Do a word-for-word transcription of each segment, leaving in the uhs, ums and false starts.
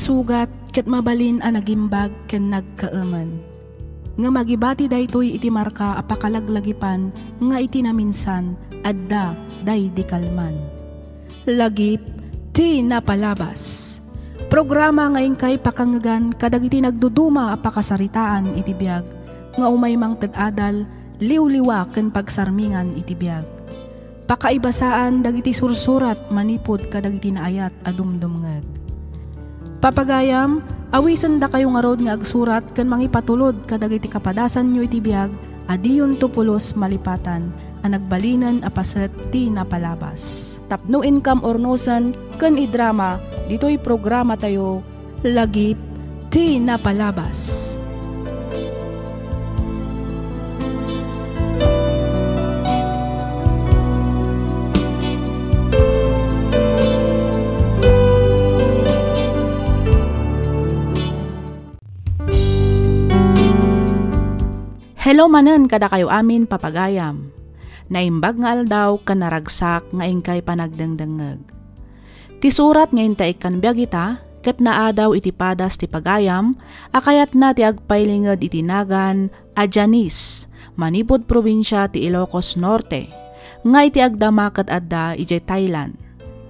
Sugat ket mabalin a nagimbag ken nagkaemen. Ngem agibati daytoy iti marka a pakalaglagipan nga iti naminsan adda daydi kalman. Lagip ti napalabas. Programa nga inkay pakangngegan kadagiti nagduduma a pakasaritaan iti biag nga umay mangted adal, liwliwa ken pagsarmingan iti biag. Pakaibasaan dagiti sursurat manipud kadagiti naayat a dumdumngeg. Papagayam, awisendakayo ngarud nga agsurat ken mangipatulod kadagiti kapadasanyo iti biag a diyonto pulos malipatan a nagbalinen a paset ti napalabas. Tapno inkam urnosen ken idrama ditoy programatayo, Lagip ti napalabas. Hello manen kadakayo amin, papagayam. Naimbag nga aldaw ken naragsak nga inkay panagdengdengngeg. Ti surat nga inta ikkan biag ita, ket naadaw iti padas ti pagayam a kayatna ti agpailinged iti nagan a Janice, manipud probinsia ti Ilocos Norte, nga iti agdama ket adda idiay Thailand.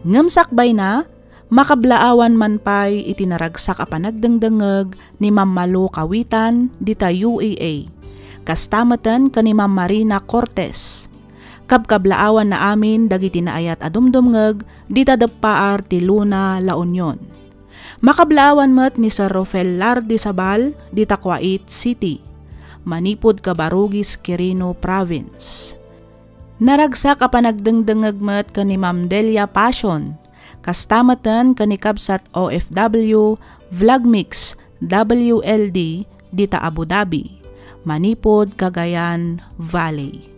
Ngem sakbayna, makablaawan man pay iti naragsak a panagdengdengngeg ni Ma'am Malu Kawitan dita U A E. Kasta meten ken ni Ma'am Marina Cortez. Kabkablaawanna amin dagiti naayat a dumdumngeg dita deppaar ti Luna, La Union. Makablaawan met ni Sir Rofel Lardizabal dita Kuwait City, manipud Cabarugis, Quirino Province. Naragsak a panagdengdengngeg met ken ni Ma'am Delia Passion, kasta meten ken ni kabsat O F W Vlogmix W L D dita Abu Dhabi, manipud Cagayan Valley.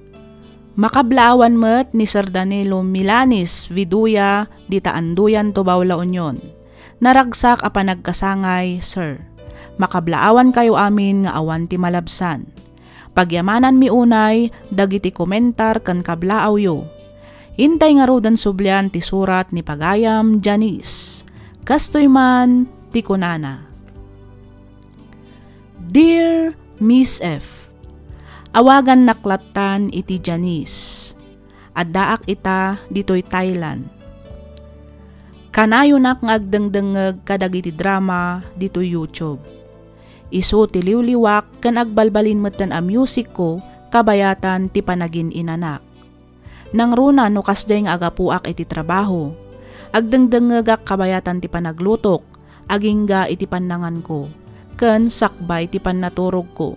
Makablaawan met ni Sir Danilo Milanis Viduya dita Anduyan, Tubao, La Union. Naragsak a panagkasangay, sir. Makablaawankayo amin nga awan ti malabsan. Pagyamananmi unay dagiti komentar ken kablaawyo. Intay ngaruden sublian ti surat ni pagayam Janice. Kastoy man ti kunana. Dear Miss F, awagannak lattan iti Janice. Addaak ita ditoy Thailand. Kanayonak nga agdengdengngeg kadagiti drama ditoy YouTube. Isu ti liwliwak ken agbalbalin metten a musicko kabayatan ti panagin-inanak. Nangruna no kasdiay nga agapuak iti trabaho. Agdengdengngegak kabayatan ti panaglutok, agingga iti pannanganko, ken sakbay ti pannaturogko.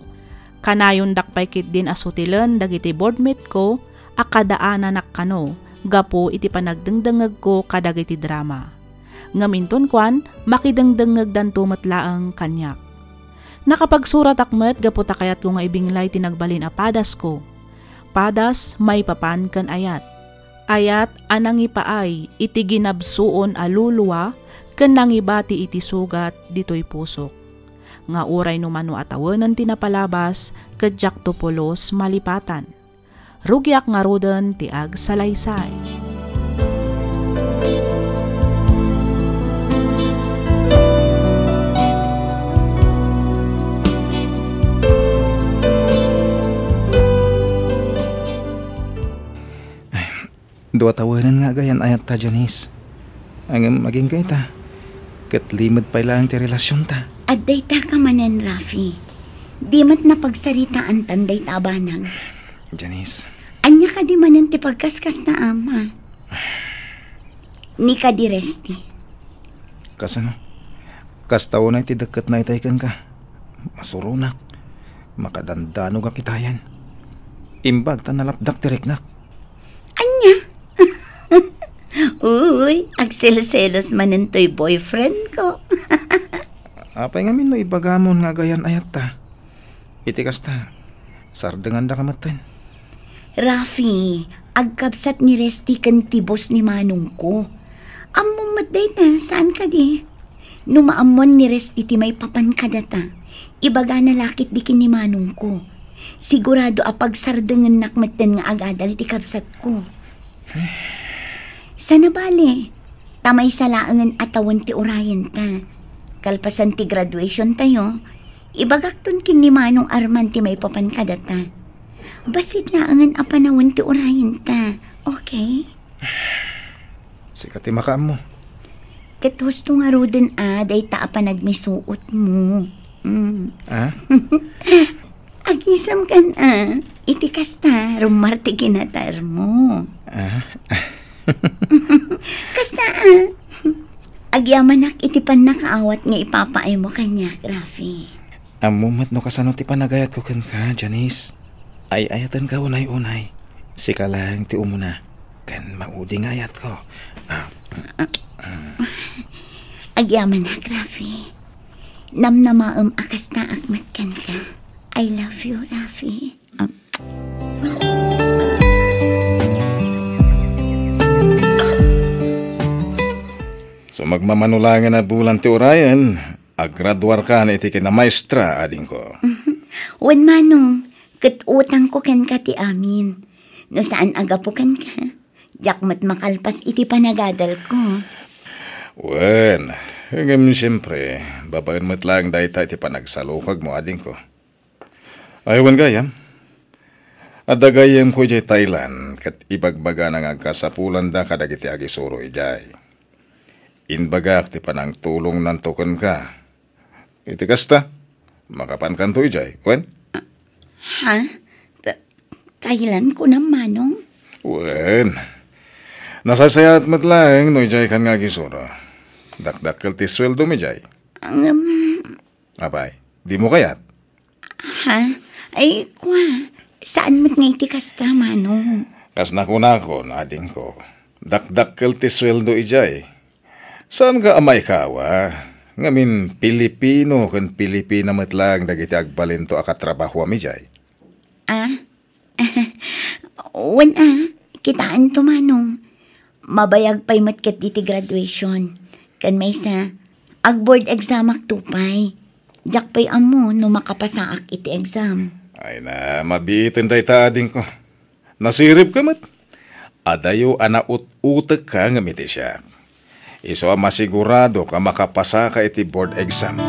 Kanayondak pay ketdin a sutilen dagiti boardmate ko a kadaananak kano gapu iti panagdengdengngegko kadagiti drama. Ngem inton kuan, makidengdengngegdanto met laeng kaniak. Nakapagsuratak met gapu ta kayatko nga ibinglay ti nagbalin a padasko. Padas maipapan ken ayat. Ayat a nangipaay iti ginabsuon a luluwa ken nangibati iti sugat ditoy pusok. Nga uray no mano a tawenen ti napalabas, ket diakto pulos malipatan. Rugiak ngaruden ti agsalaysay. Dua tawenen nga agayan-ayat ta, Janice. Ngem agingga ita, ket limed pay laeng ti relasionta. Adda ita ka manen, Rafi. Di met napagsaritaantan dayta a banag. Janice. Ania kadi manen ti pagkaskasna, Ama? Ni kadi Resty. Kasano? Kasta unay ti dekketna itay kenka. Masuronak. Makadandanogak itayen. Imbag ta nalapdak ti riknak. Ania? Uy, agselos-selos manen toy boyfriend ko. Apay ngamin no ibagamon nga agayan-ayat ta? Iti kasta, sardengandaka metten. Rafi, agkabsat ni Resty ken ti boss ni manongko. Ammom met dayta, saan kadi? No maammuan ni Resty ti maipapan kadata, ibagana la ketdi ken ni manongko. Sigurado a pagsardengennak metten nga agadal ti kabsatko. Sana bale, ta maysa laengen a tawen ti urayenta. Kalpasan ti graduation tayo, ibagakton ken ni Manong Arman ti maipapan kadata. Bassit laengen a panawen ti urayenta, okay? Sika ti makaammo. Ket husto ngaruden a dayta a panagmisuotmo. Mm. Ah? Agisamkan a, iti kasta, rummar ti kinatarmo. Ah? Kasta a, agyamanak iti pannakaawat nga ipapaaymo kaniak, Rafi. Ammo met no kasano ti panagayatko kenka, Janice. Ay-ayatenka unay-unay. Sika laeng ti umuna. Ken maudi nga ayatko. Ah. Agyamanak, Rafi. Namnamaem a kastaak met kenka. I love you, Rafi. Ah. Sumagmamano laengen a bulan ti urayen, agraduarkan iti kinamaestra, adingko. Wen, Manong, ket utangko kenka ti amin. No saan a gapu kenka, diak met makalpas iti panagadalko. Wen, ngem siempre, babaen met laeng dayta iti panagsalukagmo, adingko. Ay, wen gayam, adda gayyemko idiay Thailand, ket ibagbagana nga agkasapulanda kadagiti agisuro idiay. Inbagak ti panangtulongnanto kenka. Iti kasta, makapankanto idiay, wen? Ha? Ta-, Thailand kunam, Manong? Wen. Nasaysayaat met laeng no idiay kan nga agisuro. Dakdakkel ti sueldom idiay. Ngem, Apay, dimo kayat? Ha? Ay, kwa, saan met nga iti kasta, Manong? Kas nakunakon, adingko, dakdakkel ti sueldo idiay. Saanka a maikawa, ngamin Pilipino ken Pilipina met laeng dagiti agbalinto a katrabahuam idiay. Ah? Wen a, kitaanto, Manong. Mabayag pay met ket iti graduation. Ken maysa, ag-board examakto pay. Diak pay ammo no makapasaak iti exam. Ay na, mabiiten dayta, adingko. Nasiribka met. Adayo a naut-utekka ngem iti siak. Isu a masiguradok a makapasaka iti board exam.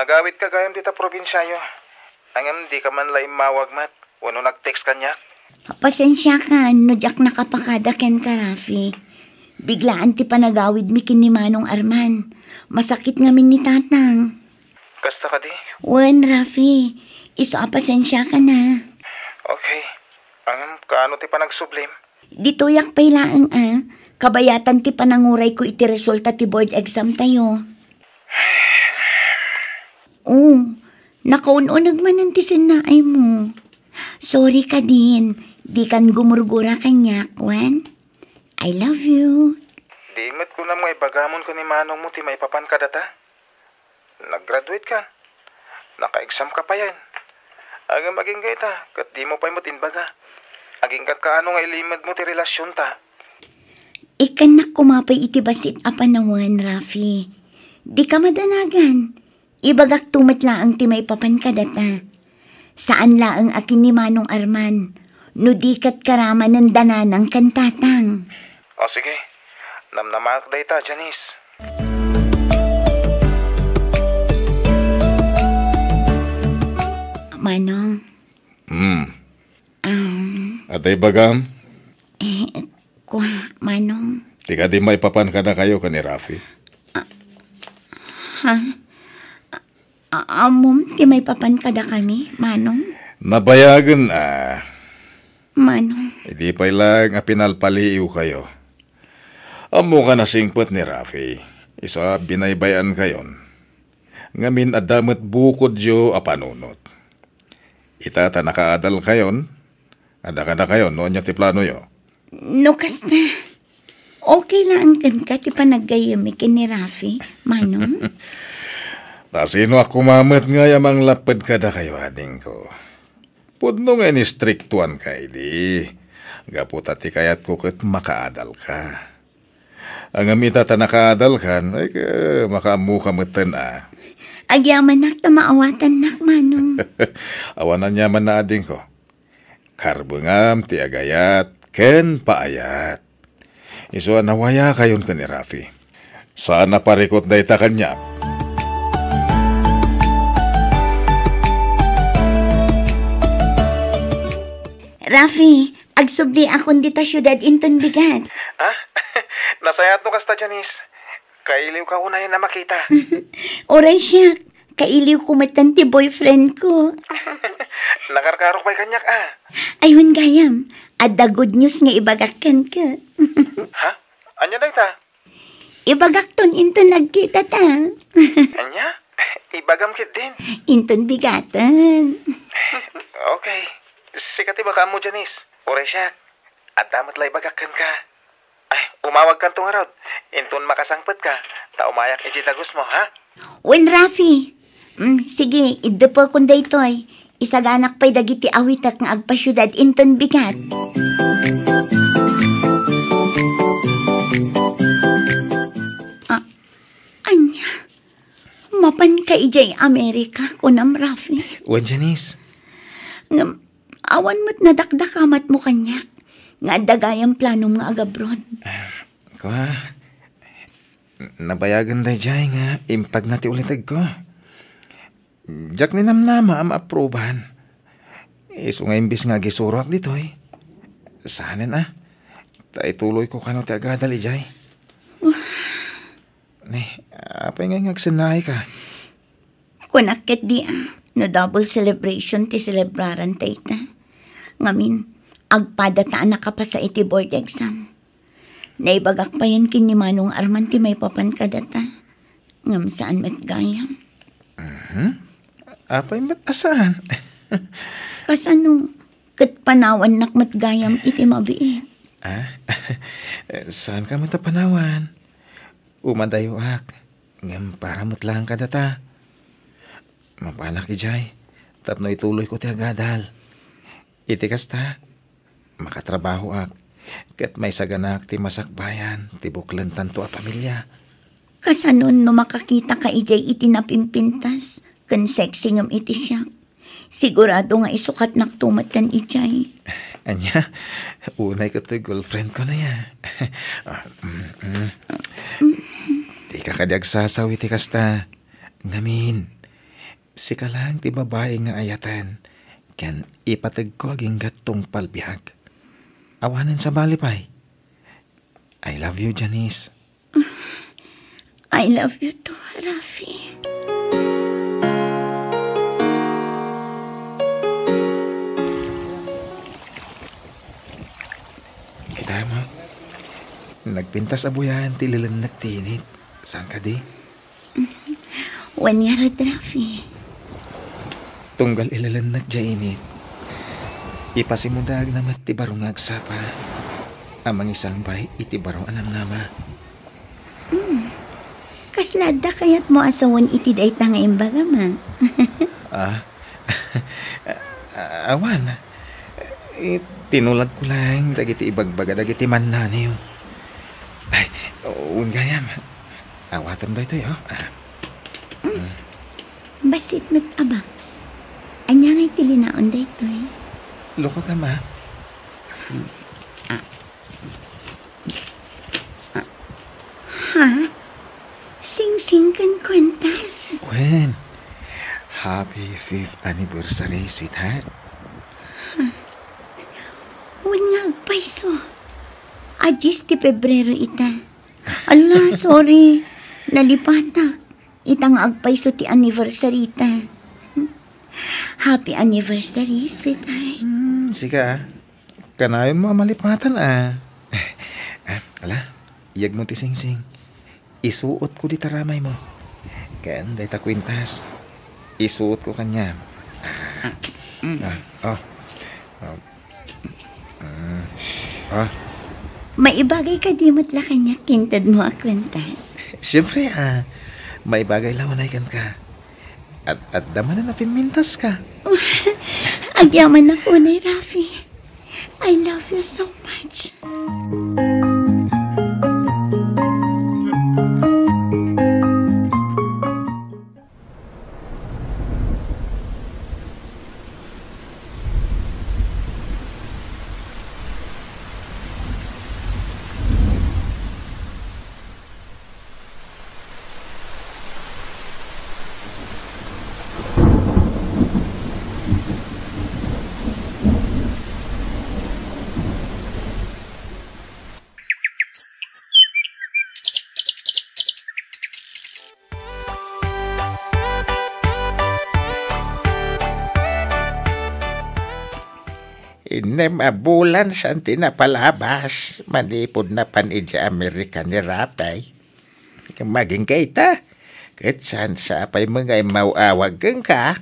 Nagawidka gayam dita probinsiayo, ngem dika man la immawag met wenno nag-text kaniak? Pasensiakan no diak nakapakada kenka, Rafi. Biglaan ti panagawidmi ken ni Manong Arman. Masakit ngamin ni Tatang. Kasta kadi? Wen, Rafi. Isu a pasensiakan a. Okay. Ngem kaano ti panagsublim? Ditoyak pay laeng a, kabayatan ti panangurayko iti resulta ti board exam tayo. Oh, nakaun-uneg manen ti sennaaymo. Sorry kadin, dikan gumurgura kaniak, wen? I love you. Di met kunam nga ibagamon ken ni manongmo ti maipapan kadata? Nag-graduate ka. Naka-exam ka payen. Ngem agingga ita, ket dimo pay met imbaga. Agingga't kaano nga ilimedmo ti relasionta? Ikkannak koma pay iti bassit a panawen, Rafi. Dika madanagan. Ibagakto met laeng ti maipapan kadata. Saan laeng a ken ni Manong Arman, no di ket karamanen da nanang ken tatang. O, sige. Namnamaak dayta, Janice. Manong. Hmm. Um, Adda ibagam? Eh, kwa, Manong. Ti kadi maipapan kadakayo ken ni Rafi? Ha? A-, ammom ti maipapan kadakami, Manong? Nabayagen a. Manong. Idi pay laeng a pinalpaliiwkayo. Ammoka nasingpet ni Rafi, isu a binaybay-ankayon. Ngamin adda met bukodyo a panunot. Ita ta nakaadalkayon, adda kadakayon no ania ti planoyo. No kasta, okay laeng kenka ti panaggayyemmi ken ni Rafi, Manong? Ta sinoak koma met ngay a manglapped kadakayo, adingko? Pudno nga inistriktuanka idi, gapu ta ti kayatko ket makaadalka. Ngem ita ta nakaadalkan, ay, ka-, makaammoka metten a. Agyamanak ta maawatannak, Manong. Awan aniamanna, adingko. Karbengam ti agayat ken paayat. Isu a nawayakayon ken ni Rafi. Saan a parikut dayta kaniak. Rafi, agsubliakon dita siudad inton bigat. Ah? Nasayaat no kasta, Janice. Kailiwka unayen a makita. Uray siak, kailiwko metten ti boyfriendko. Nakarkarok pay kaniak, ah. Ay, wen gayam, adda good news nga ibagak kenka. Ha? Ania dayta? Ibagakton inton nagkitata. Ania? Ibagam ketdin? Inton bigaten. Okay. Sika ti makaammo, Janice. Uray siak, adda met la ibagak kenka. Ay, umawagkanto ngarud. Inton makasangpetka, ta umayak idiay dagusmo, ha? Wen, Rafi. Mm, sige, iddepekon daytoy. Isaganak pay dagiti awitek nga agpasiudad inton bigat. Ah, ania? Mapanka idiay Amerika, kunam, Rafi? Wen, Janice. Ngem, awan met nadakdakamatmo kaniak nga adda gayam planom nga agabroad. Ah, kua, nabayagen daydiay nga impagna ti ulitegko. Diak ninamnama a maaprubahan. Isu nga imbes nga agisuroak ditoy, saanen a, ta ituloyko kano ti agadal idiay. Ni, apay ngay nga agsennaayka? Kunak ketdi a, no double celebration ti celebraran dayta. Ngamin, agpadata a nakapasa iti board exam. Naibagak payen ken ni Manong Arman ti maipapan kadata. Ngem saan met gayam. Mhm. Apay met a saan? Kasano? Ket panawannak met gayam iti mabiit. Ah? Saanka met a panawan? Umadayoak, ngem para met laeng kadata. Mapanak idiay, tapno ituloyko ti agadal. Iti kasta, makatrabahoak, ket maisaganaak ti masakbayan ti buklentanto a pamilia. Kasanon no makakitaka idiay iti napimpintas ken sexy ngem iti siak? Sigurado nga isukatnakto metten idiay. Ania? Unay ket toy girlfriendko na ya. Ah, mm, mm. Dika kadi agsasaw iti kasta. Ngamin, sika laeng ti babai nga ayaten, ken ipategko agingga tungpal biag. Awanen sabali pay. I love you, Janice. I love you too, Rafi. Kita mo, nagpintas a buyan ti ililennek ti init. Saan kadi? Wen ngarud, Rafi. Tunggal ililennek diay init, ipasimudaagna met ti baro nga agsapa a mangisangbay iti baro a namnama. Mm. Kasla adda kayatmo a sawen iti dayta nga imbagam, a? Ah? Awan. Eh, tinuladko laeng dagiti ibagbaga dagiti mannaniw. Ay, wen gayam. Awatem daytoy, oh. Ah. Mm. Bassit met a box. Ania ngay ti linaon daytoy? Lukot, ama. Ah. Ah. Ha? Singsing ken kuentas? Wen. Happy fifth anniversary, sweetheart. Ha? Wen nga agpayso. A dies ti Pebrero ita. Ala, sorry. Nalipatak. Ita nga agpayso ti anniversary ta. Happy anniversary, sweetheart. Hmm, sika, ah. Kanayonmo a malipatan, ah. Ah, ala, iyegmo ti singsing. Isuotko dita ramaymo. Ken dayta kuentas. Isuotko kaniam. Ah, mm. Ah, oh. Ah, mm. Ah. Maibagay kadi met la kaniak ti intedmo a kuentas? Siempre, ah. Maibagay la unay kenka. At, at adda manen a pimmintaska. Agyamanak unay, Rafi. I love you so much. Innem a bulan saan ti napalabas manipud napan idiay Amerika ni Rafi. Ngem agingga ita, ket saan sa pay met nga immaw-awag kenka?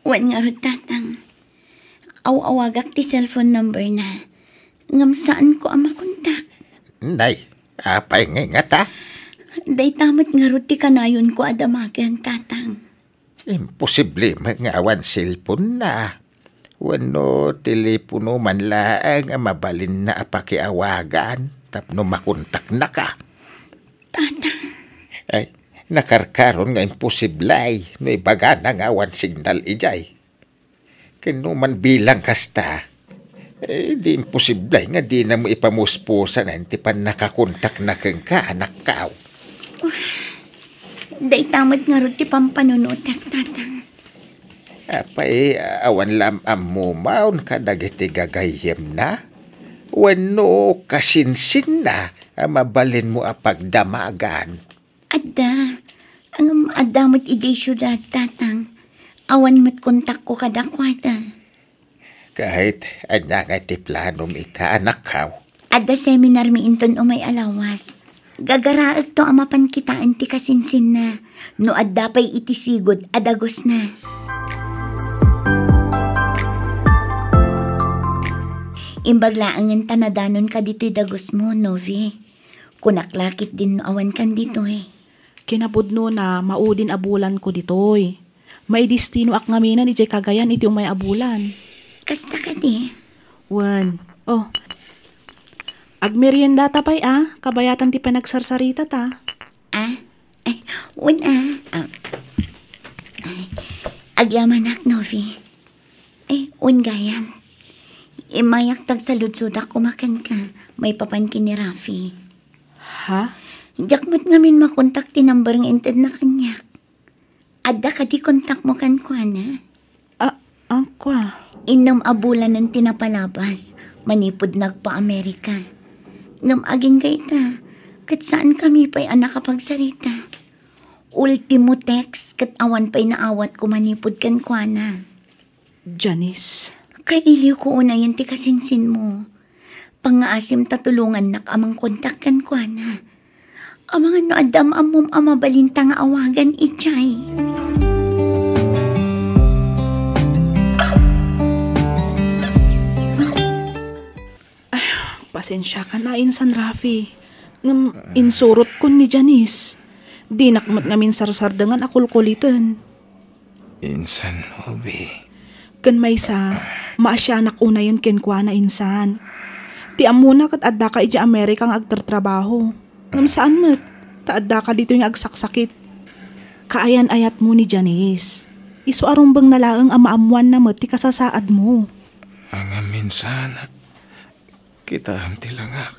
Wen ngarud, Tatang. Aw-awagak ti cellphone number na. Ngem saanko a makontak. Nay, apay ngay ngata? Dayta met ngarud ti kanayonko a damagen, Tatang. Imposible met nga awan cellphone na. Wenno telepono man laeng a mabalinna a pakiawagan tapno makontaknaka. Tatang. Ay, nakarkaron nga imposible no ibagana nga awan signal idiay. Ken no man bilang kasta, eh, di imposible nga dinamo ipamuspusanen ti pannakakontakna kenka, anakkaw. Dayta met ngarud ti pampanunotek, Tatang. Apay, awan la am-ammom kadagiti gagayyemna? Wenno kasinsinna a mabalinmo a pagdamagan? Adda. Ngem adda met idiay siudad, Tatang. Awan met kontakko kadakuada. Ket ania ngay ti planom ita, anakkaw? Adda seminarmi inton umay a lawas. Gagaraekto a mapan kitaen ti kasinsinna no adda pay iti sigud a dagusna. Imbag laengen ta nadanonka ditoy dagusmo, Novi. Kunak la ketdin no awankan ditoy. Kinapudnona, maudin a bulanko ditoy. Maidestinoak ngaminen idiay Cagayan iti umay a bulan. Kasta kadi? Wen. Oh. Agmeriendata pay a, kabayatan ti panagsarsarita ta. Ah? Ay, wen a. Ah. Ay, agyamanak, Novi. Eh, wen gayam. Immayak ta agsaludsodak koma kenka, maipapan ken ni Rafi. Ha? Diak met ngamin makontak ti number nga intedna kaniak. Adda kadi kontakmo kenkuana? Ah, angkua. Innem a bulanen ti napalabas, manipud nagpa-Amerika. Ngem agingga ita, ket saankami pay a nakapagsarita. Ultimo text ket awan pay naawatko manipud kenkuana. Janice. Kailiwko unayen ti kasinsinmo. Pangngaasim ta tulongannak a mangkontak kenkuana. Amangan no adda am-ammom a mabalinta nga awagan idiay. Ay, pasensiakan a insan, Rafi. Ngem insurotkon ni Janice. Dinak met ngamin sarsardengan a kulkuliten. Insan, Novi. Ken maysa, maasianak unayen kenkuana insan. Ti ammona ket addaka idiay Amerika nga agtartrabaho. Ngem saan met, ta addaka ditoy nga agsaksakit. Kaayan-ayatmo ni Janice. Isu a rumbengna laeng a maammoanna met ti kasasaadmo. Ngem insan, kitaem ti langak.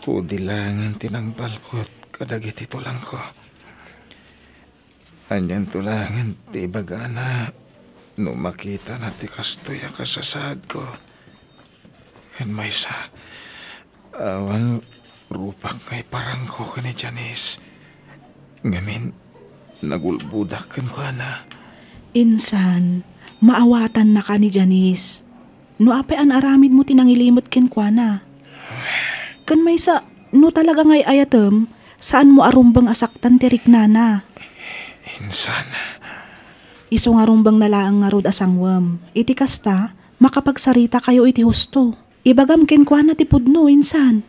Pudi laengen ti nangbalkot kadagiti tulangko. Anianto laengen ti ibagana no makitana ti kastoy a kasasaadko? Ken maysa, awan rupak nga iparangko ken ni Janice. Ngamin, nagulbodak kenkuana. Insan, maawatannaka ni Janice. No apay a naaramidmo ti nangilimut kenkuana. Ken maysa, no talaga nga ay-ayatem, saanmo a rumbeng a saktan ti riknana. Insan. Isu nga rumbengna laeng ngarud a sangwem. Iti kasta, makapagsaritakayo iti husto. Ibagam kenkuana ti pudno, insan.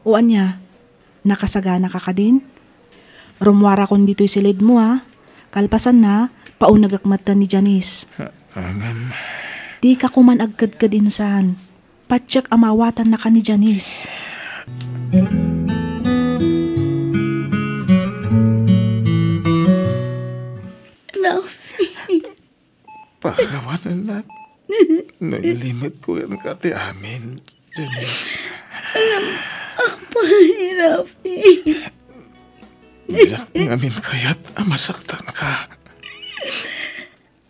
O ania, nakasaganaka kadin? Rummuarakon ditoy silidmo, a. Kalpasanna, Paunegek met ni Janice. Ngem, dika koman agkedked insan. Patiek a maawatannaka ni Janice. Rafi. Pakawanennak. No inlimedko kenka ti amin, Janice. Apay, Rafi. Diak ngamin kayat a masaktanka.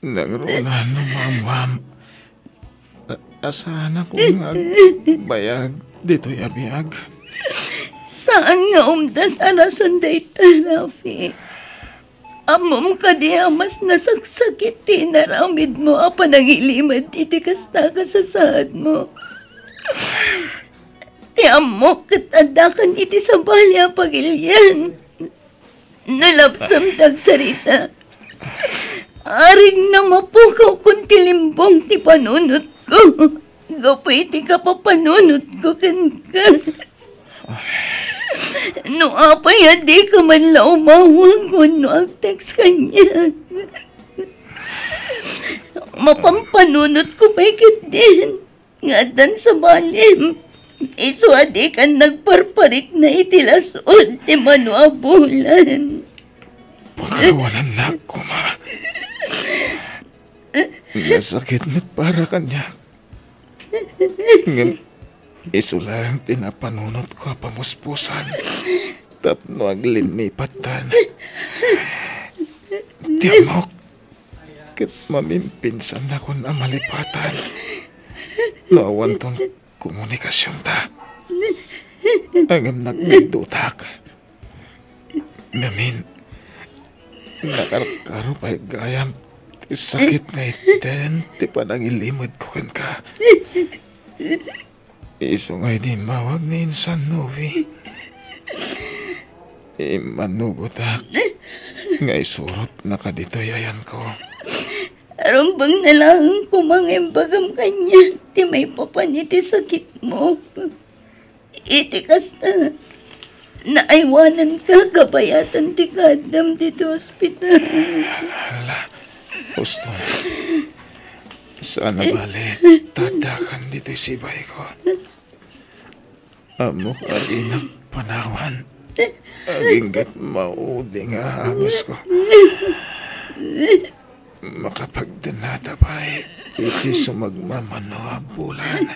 Nangruna no maammoam a, a saanakon nga agbayag ditoy a biag. Saan nga umdas a rason dayta, Rafi? Ammom kadi a mas nasaksakit ti inaramidmo a panangilimed iti kasta a kasasaadmo? Ti ammok ket addakan iti sabali a pagilian. No lapsam ti agsarita, arigna mapukawkon ti limbong ti panunotko gapu iti kapapanunotko kenka. No apay a dika man la umawag wenno agtext kaniak, mapampanunotko pay ketdin nga addan sabalim. Isu a dikan nagparparikna iti las-ud ti mano a bulan. Pakawanennak koma. Nasakit met para kaniak. Ngem isu laeng ti napanunotko a pamuspusan tapno aglinnipattan. Ti ammok ket mamimpinsannakon a malipatan no awanton komunikasionta. Ngem nagbidutak. Ngamin, nakarkaro pay gayam ti sakit nga iten ti panangilimedko kenka. Isu nga idi immawag ni Insan Novi, immanugotak nga isurotnaka ditoy ayanko. Rumbeng na laeng koma nga imbagam kaniak ti maipapan iti sakitmo. Iti kasta, naaywananka kabayatan ti kaaddam ditoy ospital. Ala, husto. Saan a bale ta addakan ditoy sibayko. Ammok a dinak panawan. Agingga't maudi nga agusko. Makapagdennata pay iti sumagmamano a bulan.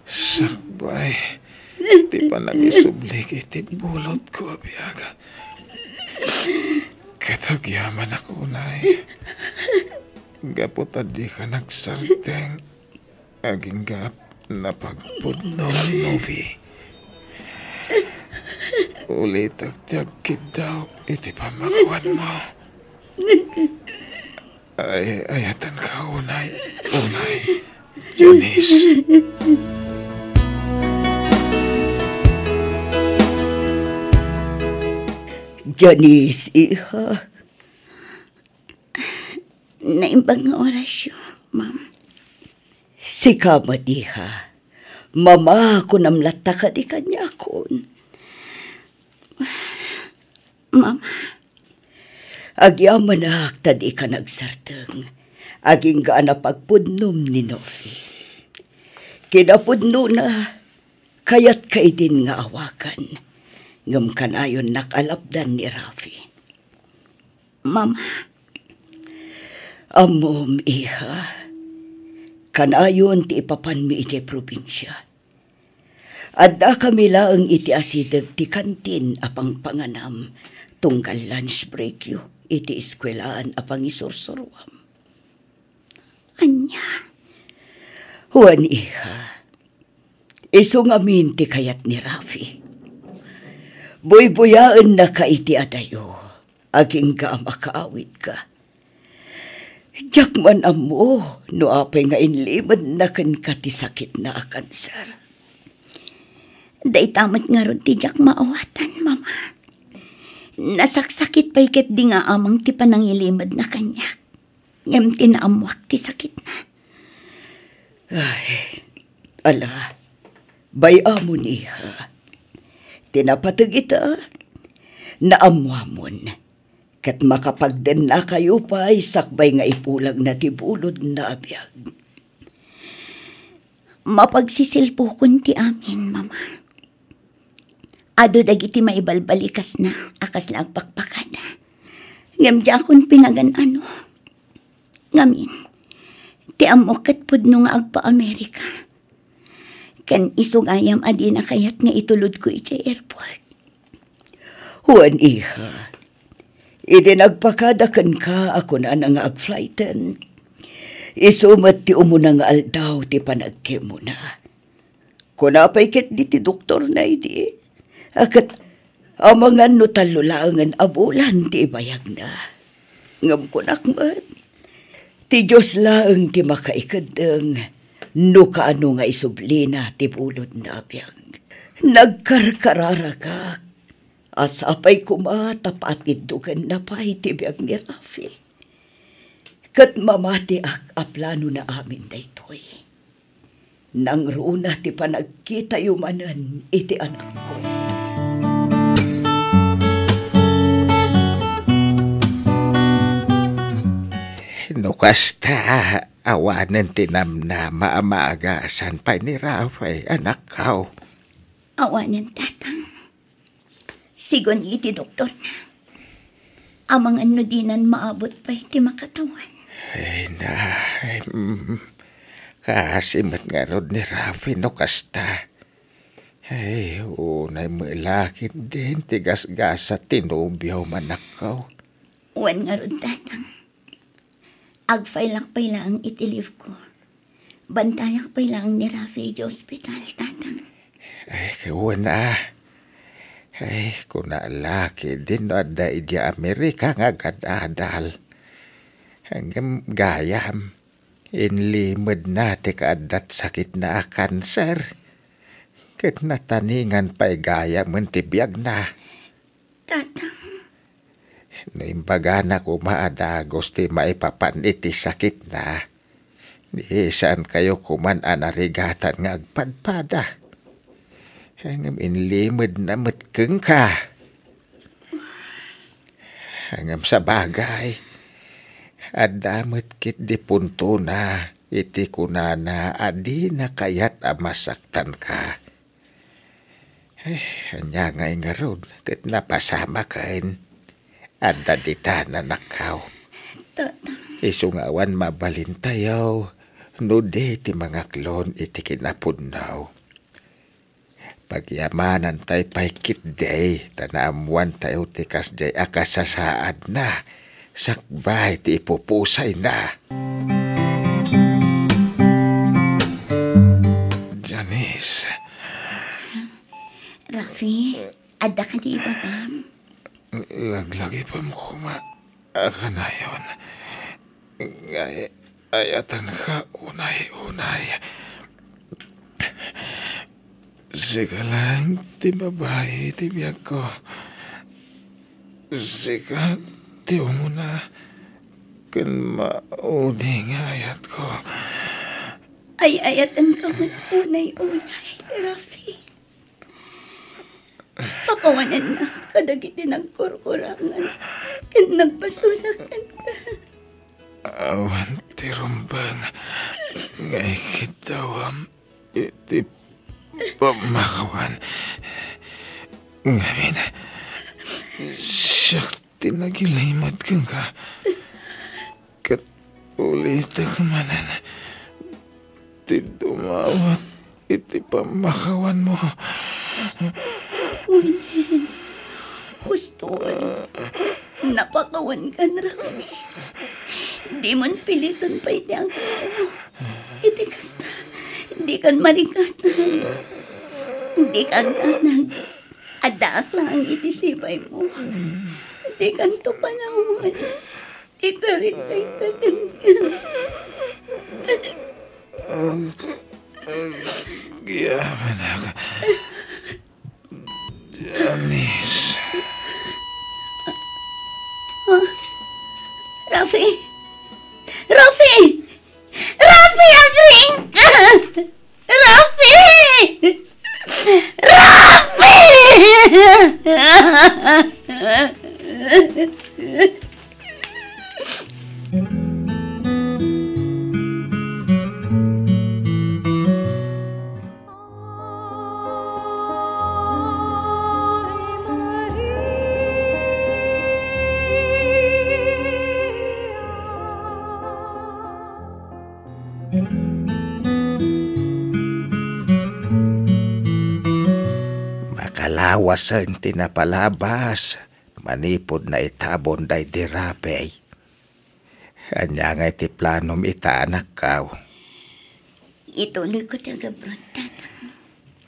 Sakbay ti panangisublik iti bulotko a biag. Ket agyamanak unay, gapu ta dika nagsarteng. Agingga a napagpudno ni Novi. Ulitek ti agkiddaw iti pammakuanmo. Ay, ayatenka unay, unay, Janice. Janice, iha. Naimbag nga orasyo, ma'am. Sika met, iha. Mama, kunam latta kadi kaniakon. Mama. Agyamanak ta dika nagsarteng. Agingga a napagpudnom ni Novi. Kinapudnona, kayatka idin nga awagan. Ngem kanayonnak a lapdan ni Rafi. Mama, ammom, iha, kanayon ti ipapanmi idiay probinsia. Addakami laeng iti asideg ti kantin a pangpanganam tunggal lunch breakyo iti eskuelaan a pangisursuroam. Ania? Wen, iha. Isu ngamin ti kayat ni Rafi. Buybuyaennaka iti adayo, agingga a makaawidka. Diak man ammo no apay nga inlimedna kenka ti sakitna a kanser. Dayta met ngarud ti diak maawatan, Mama. Nasaksakit pay ketdi nga amang ti panangilimedna kaniak. Ngem ti naammoak ti sakitna. Ay, ala, bay-amon, iha. Ti napateg ita, naammoamon. ket makapagdennakayo pay sakbay nga ipulagna ti bulodna a biag. Mapagsisilpukon ti amin, Mama. Adu dagiti maibalbalikasna a kasla agpakpakada. Ngem diakon pinagan-ano. Ngamin, ti ammok ket pudno nga agpa-Amerika. Ken isu gayam a dina kayat nga itulodko idiay airport. Wen, iha, idi nagpakada kenka a kunana nga agflighten, isu met ti umuna nga aldaw ti panagkemona. Kuna pay ketdi ti doktorna idi, a ket amangan no tallo laengen a bulan ti ibayagna. Ngem kunak met, ti Dios laeng ti makaikeddeng no kaano nga isublina ti bulodna a biag. Nagkarkararagak a sapay koma ta paatiddokenna pay ti biag ni Rafi. Ket mamatiak a planona amin daytoy. Nangruna ti panagkitayo manen iti anakko. No kasta, awanen ti namnama a maagasan pay ni Rafi, anakko. Awanen, Tatang. Sigun iti doktorna, amangan no dinan maabut pay ti makatawan. Ay, na, ay, mm. Kaasi met ngarud ni Rafi no kasta. Ay, unay met la ketdin ti gasgasat ti nobiom, anakko. Wen ngarud, Tatang. Agfailak pay laeng iti leave ko. Bantayak pay laeng ni Rafi idiay ospital, Tatang. Ay, wen a. Ay, kuna la ketdin no adda idiay Amerika nga agad-adal. Ngem gayam, inlimedna ti kaaddat sakitna a kanser. Ket nataningan pay gayamen ti biagna. Tatang. No imbagana koma a dagus ti maipapan iti sakitna, ni saankayo koman a narigatan nga agpadpada. Ngem inlimedna met kenka. Ngem sabagay, adda met ketdi puntona iti kunana a dina kayat a masaktanka. Eh, ania ngay ngarud ket napasamaken? Adda ditan, anakko. Tatang. Isu nga awan mabalintayo no di ti mangaklon iti kinapudno. Pagyamanantay pay ketdi ta naammoantayo ti kasdiay a kasasaadna sakbay ti ipupusayna. Janice. Rafi, adda kadi ibabam? Laglagipem koma a kanayon. Ngay-, ayatenka unay-unay. Sika laeng ti babai ti biagko. Sika ti umuna ken maudi nga ayatko. Ay-ayatenka met unay-unay, Rafi. Pakawanennak kadagiti nagkurkurangan ken nagbasolak kenka. Awan ti rumbeng nga ikiddawam iti pammakawan. Ngamin, siak ti nagilimed kenka. Ket ulitek manen ti dumawat iti pammakawanmo. Ulitek. Husto. Napakawankan, Rafi. Dimon piliton pay ti agsao. Iti kasta, dikan marikatan. Dika agdanag. Addaak laeng iti sibaymo. Dikanto panawan. Ikaritayka kenka. Agyamanak. Janice. Ah, Rafi! Rafi! Rafi, agriingka! Rafi! Rafi! Awasen ti napalabas manipud naitabon daydi Rafi. Ania ngay ti planom ita, anakkaw? Ituloyko ti agabroad, Tatang.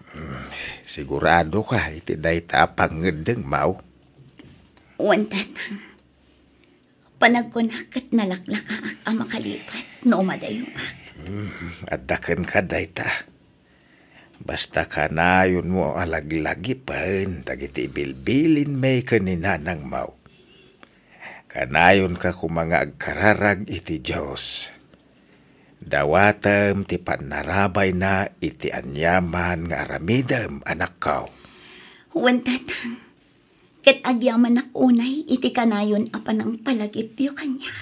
Hmm, siguradoka iti dayta a pangngeddengmaw? Wen, Tatang. Panagkunak ket nalaklakaak a makalipat no umadayoak. Hmm, adda kenka dayta. Basta kanayonmo a laglagipen dagiti ibilbilinmi ken ni nanangmaw. Kanayonka koma nga agkararag iti Dios. Dawatem ti pannarabayna iti aniaman nga aramidem, anakko. Wen, Tatang. Ket agyamanak unay iti kanayon a panangpalagipyo kaniak.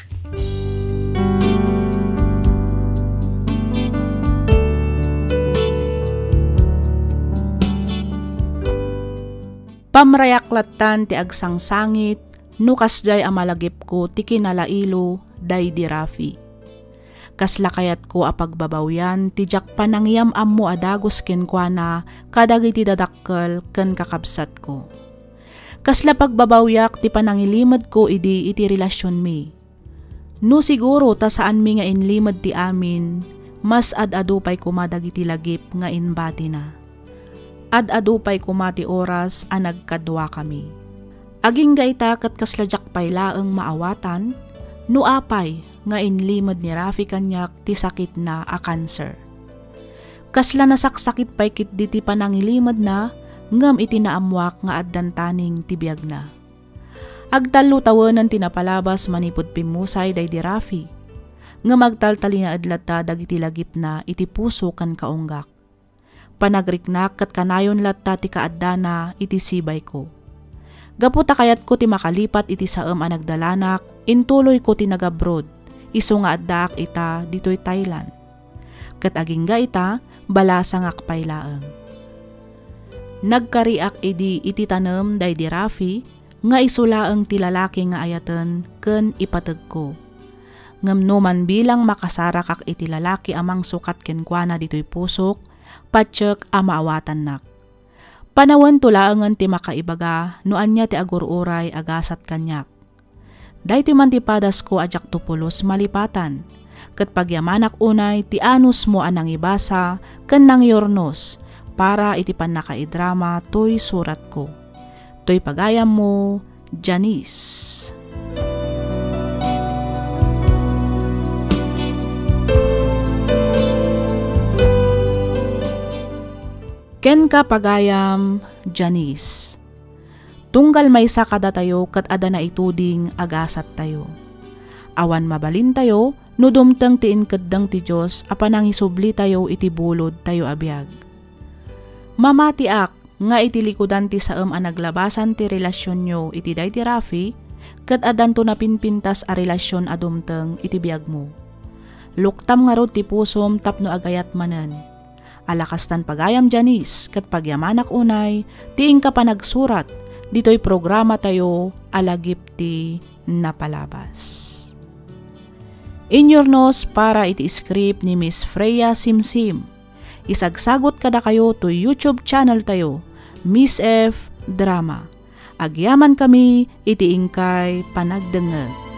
Pamrayak lattan ti agsangsangit no kasdiay a malagipko ti kinalailo daydi Rafi. Kasla kayatko a pagbabawian ti diak panangiyam-ammo a dagus kenkuana kadagiti dadakkel ken kakabsatko. Kasla pagbabawiak ti panangilimedko idi iti relasionmi. No siguro ta saanmi nga inlimed ti amin, mas ad-adu pay koma dagiti lagip nga imbatina. Ad-adu pay koma ti oras a nagkaduakami. Agingga ita ket kasla diak pay laeng maawatan no apay nga inlimed ni Rafi kaniak ti sakitna a kanser. Kasla nasaksakit pay ketdi ti panangilimedna ngem iti naammoak nga addan taning ti biagna. Agtallo tawenen ti napalabas manipud pimmusay daydi Rafi, ngem agtaltalinaed latta dagiti lagipna iti puso ken kaunggak. Panagriknak ket kanayon latta ti kaaddana iti sibayko. Gapu ta kayatko ti makalipat iti saem a nagdalanak, intuloyko ti nagabroad, isu nga addaak ita ditoy Thailand. Ket agingga ita, balasangak pay laeng. Nagkariak idi iti tanem daydi Rafi nga isu laeng ti lalaki nga ayaten ken ipategko. Ngem no man bilang makasarakak iti lalaki a mangsukat kenkuana ditoy pusok, patiek a maawatannak. Panawento laengen ti makaibaga no ania ti agur-uray a gasat kaniak. Daytoy man ti padasko a diakto pulos malipatan, ket pagyamanak unay ti anusmo a nangibasa ken nangyurnos para iti pannakaidrama toy suratko. Toy pagayammo, Janice. Kenka pagayam, Janice. Tunggal maysa kadatayo ket adda naituding a gasattayo. Awan mabalintayo no dumteng ti inkeddeng ti Dios a panangisublitayo iti bulodtayo a biag. Mamatiak nga iti likudan ti saem a naglabasan ti relasionyo iti daydi Rafi, ket addanto napinpintas a relasion a dumteng iti biagmo. Luktam ngarud ti pusom tapno agayat manen. Ala kastan pagayam, Janice, ket pagyamanak unay ti inka panagsurat ditoy programatayo a Lagip ti Napalabas. Inyurnos para iti script ni Miss Freya Simsim. Isagsagut kadakayo toy YouTube channel tayo, Miss F Drama. Agyamankami iti inkay panagdengngeg.